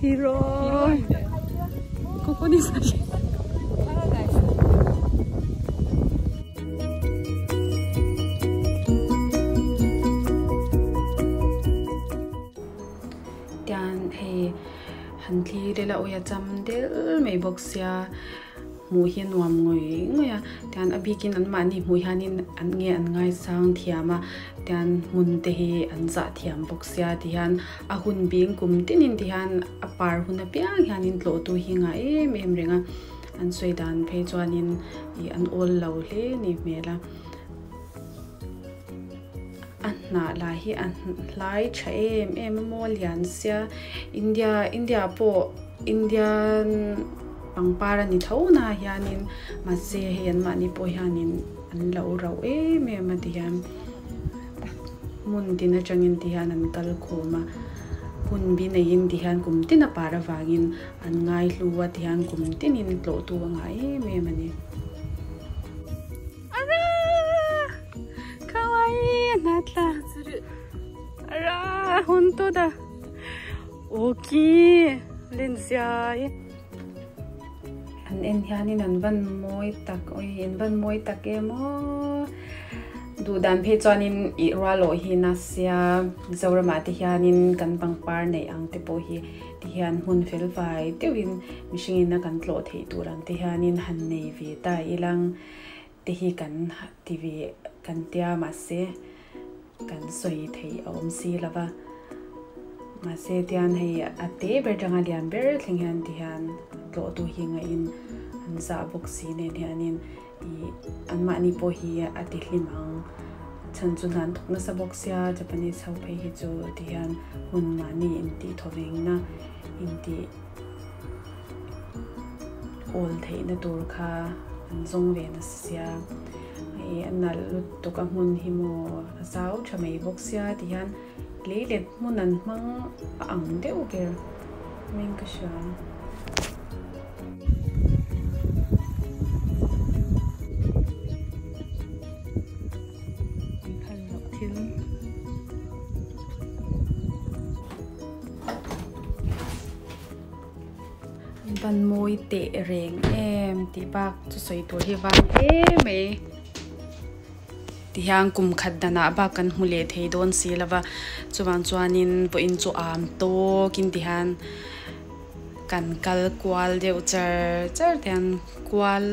広い。ここに写真。Tian hei han thlir ila awia cham del mai bawk sia hmuh hi a nuam ngawih ngawih a tian a bikin an mahni hmuh hianin an nge an ngaisang thiam a tian hmun te hi an zah thiam bawk sia ti hian a hun bing kum tinin ti hian a par hun apiang hianin tlawh tu hi ngah em em reng a an sawi dan phei chuanin ih an awl lo hle a nih hmel a. A hnah lah hi a hlai tha em em a maw lian sia India India ah pawh Indian pangpar a ni tho na hianin mahse hei an mahni pawh hianin an lo rauh em em a ti hian hmun tin atangin ti hian an kal khawm a hun bi neiin ti hian kum tin a par avangin an ngai hlu a ti hian kum tinin tlawh tu a ngah em em a ni. あらかわいいあなた。あら本当だ。大きいレンズや。An en hianin an van mawi tak oi an van mawi tak em aw duh dan phei chuanin ih rual awh hi nasa Mizoramah te hianin kan pangpar neih ang te pawh hi ti hian hmun fel fai deuhin mihringin a kan tlawh theih tur ang te hianin han nei ve ta ilang. Te hi kan ti ve kan tia mahse kan sawi theih a awm si lo va mahse tian hei a te ber tanga lian ber thleng hian ti hian tlawh tu hi ngaihin an zah bawk si nen hianin ih anmahni pawh hi a ti hlim ang chhan chu hna an thawk nasa bawk sia Japanese ho phei hi chu ti hian hun mahni intih thawvengna intih. Awl theihna tur kha an zawng ve nasa sia ih a nalh lutuk a hmun hi maw a zau tha mai bawk sia ti hian lei let hmun an hmang a ang deuh ber mai in ka hria. Ban mawi teh reng em tih bak chu sawi tur hi vang em mai ti hian kum khat danah bak kan hmu leh thei dawn si lo va chuvang chuanin vawiin chu am tawkin ti hian kan kal kual deuh char char te hian kual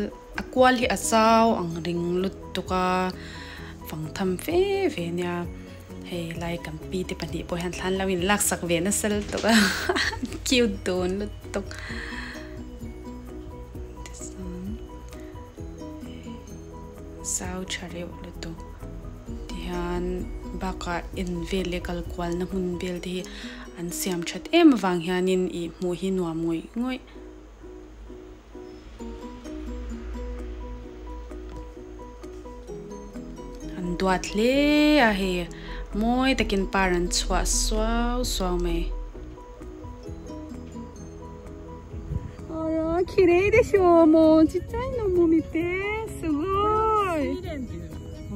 a kual hi a chau ang ring lutuk a fang tham fe ve nia. Hei lai kan pi te pahnih pawh hian thlan lo in laksak ve nasa lutuk a cute dun lutuk tichuan zau tha reuh lutuk tihian bakah en vel leh kal kual na hmun vel te hi an siam that em avang hianin ih hmuh hi nuam ngawih ngawih. An duat hle a hei mawi takin par an chhuah suau suau mai. Ara kirei desho mo chichai no mo mite sugoi.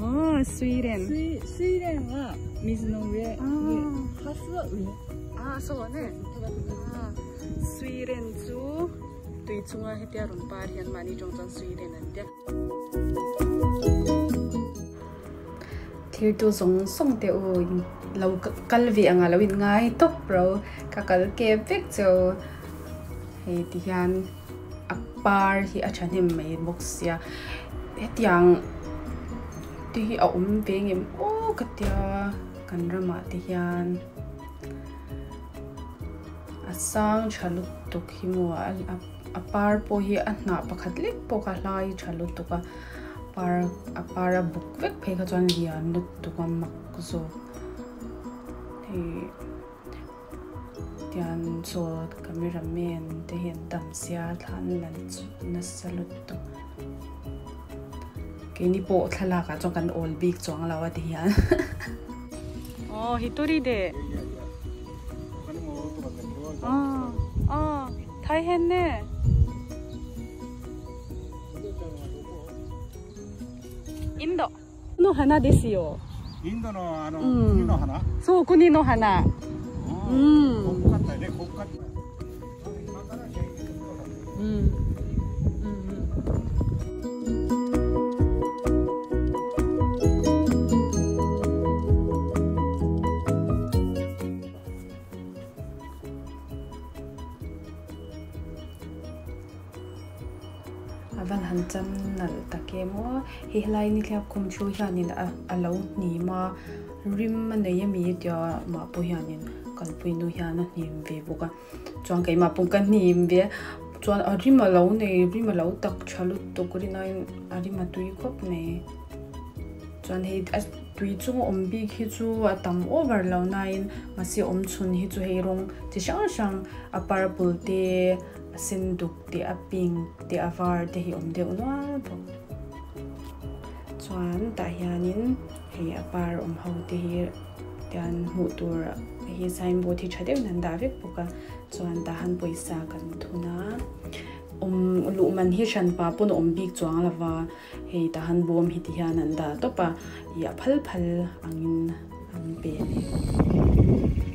Ah suiren. Suiren wa mizu no ue. Hasu wa ue. Ah so ne. Suiren chu tui chunga hetia rawn par hian mahni tawng chuan Suiren an tia. Thirtu zawng zawng te u lo kal ve anga lo in ngai tawp ro ka kal kep vek cheu hei ti hian a par hi a thahnem mai bawk sia hetiang te hi a awm ve ngem aw ka tia kan ramah te hian. A sang tha lutuk hi maw a par pawh hi a hnah pakhat lek pawh kha hlai tha lutuk a par a par a buk vek phei kha chuan lian lutuk a mak zawk hei tian chaw camera man te hi an tam sia thla an la nasa lutuk keini pawh thlalak ah chuan kan awl bik chuang lo a ti hian. Aw hitori de. ああ大変ね。インドの花ですよ。インドのあの、国の花？そう国の花。うん。国花だよね国花。A van han cham nalh tak em aw. Hei helai nihliap khum thu hianin a a lo hnim a rim a nei ami tia mah pawh hianin kalpui nu hian a hnim ve bawk a chuan keimah pawh ka hnim ve a chuan a rim a lo nei rim a lo tak tha lutuk rinaiin a rim a tui khawp mai chuan hei a tui chung awm bik hi chu a tam over lo nain mahse awm chhun hi chu hei rawng chi hrang hrang a purple te a sen duk te a pink te a var te hi awm deuh nual bawk chuan tah hianin hei a par awm ho te hi tian hmuh tur hi signboard hi tha deuhin an dah vek bawk a chuan tah han pawisa kan thun a awm luh man hi hran pa pawn a awm bik chuang lova hei tah han bawm hi ti hian an dah tawp a ih a phal phal angin an pe a ni.